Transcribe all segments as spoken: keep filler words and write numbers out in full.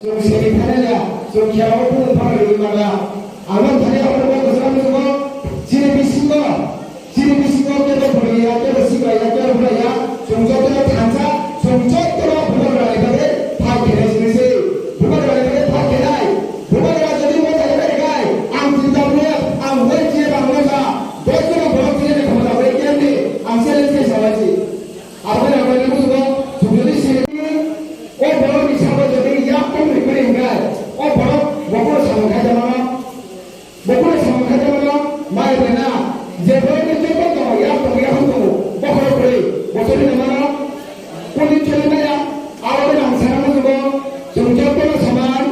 Chwng semi final ya, chwng khela o bumung phano rwui mangla. Ang no thani abo no bwswk ang nugo, chini bisingo, chini bisingo kebo phwrwngya, kebo siklaiya, kebo bwlaia, chwng jotono thansa, chwng jotono bubagrani bagwi phai khenai sini se. Bubagrani bagwi phai khenai. Bubagra jodi mo thani bai khai, ang T W F, ang Y T F ang no sa, dosh jono borok chini ni khomota bai kemni, ang challenge khai salai si. Aboni aboni musugo, chwng jodi sini, o borok ni sabo jodi yak tong ni kwrwi hwnkhe, o borok bokhoro samung khaijak mano, bokhoro samung khaijak mano, mai rwna, je borok ni joto tongo, yak tongo, yak tongo, bokhoro kwrwi, bokhoro ni mano, kuni chwla maya, aboni ang sana musugo, chwng joto no saman,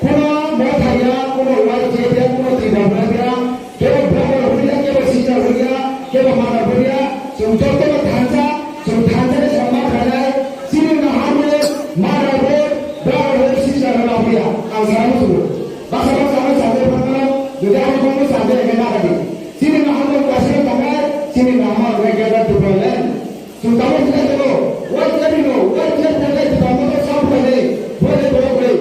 kuno motha ya, kuno Y T F ya, kuno T W F ya, kebo brother hwnya, kebo sister hwnya, kebo mother hwnya, chwng jotono thansa, chwng thansa ni songma khainai, chini naharmung, motherhood, brotherhood, sisterhood hwnya, ang sana musugo. Basa basa ano sade phano, jodi ano kono sade ege na kadi. Chini naharmung kasino tangai, chini naharmung ege na Tipraland. Chwng tabuk hwnjak tongo, Y T F no, Y T F no tei Tiprasa no sab khlainai, bwrwi borok bwrwi.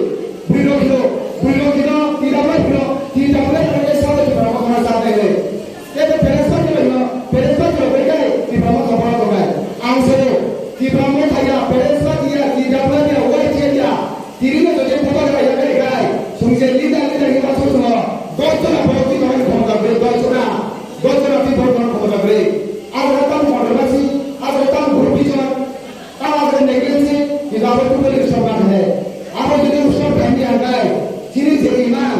Bwrwi rok hino, bwrwi rok hino, T W F no, T W F no tei sabo Tiprasa no khna sab khlainai. Tei bo parents no hino, parents no hino bai kai Tiprasa no khopor tongnai. Ang sabo, Tiprasa no thaya, parents no thaya, T W F ya, Y T F ya. Tini no jodi photo khlai ya kai kai. Chwng je leader, leader hino ma sabo. Dosh jona borok twi tongnai khomota bwrwi, dosh jona. Dosh jona twi borok tongnai khomota bwrwi. Ajra tamo controversy, ajra tamo group vision. Tamo ajra negligence, kintu abo totally restore ma khe. Abo jodi restore khaimani hwnkhai, chini je iman,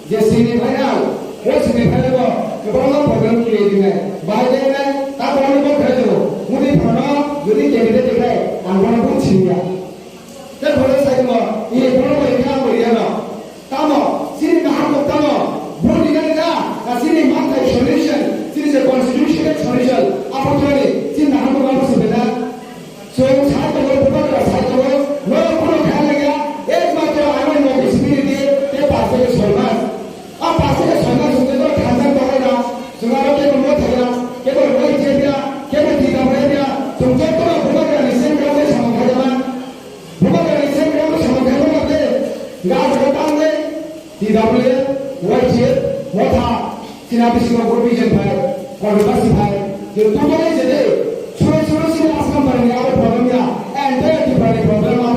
je semi final, o semi final o kwbangma problem create wngnai. Bahai khe wngnai, ta borokno bo khlai tongo. Mudi phano jodi candidate khlai, ang bono bo siniya. Tei borok sai tongo, "Ee, borok bai khe abo riyano." Tamo, chini naharmung tamo, bo rina rina, na chini manthai solution, chini je constitutional solution, abo tongmani, chini naharmung abo se bena. Chwng sai tongo, bubagra sai tongo, norok bono kha nangya, ekmatro ano notice bini di, tei pass khe soi mas. A pass khe soi mas hwnkhe norok thansa tonglaina, chwng aro kebo motha ya, kebo roi jeb ya, kebo dida bai ya, chwng jotono bubagrani sengkrak bai samung khaijama. Bubagrani sengkrak samung khaima bagwi gajra tangwi T W F, Y T F, motha, chini bisingo group vision phai, controversy phai, je totally je de, suro suro sini Assam barani abo problem ya, entire Tripura ni problem.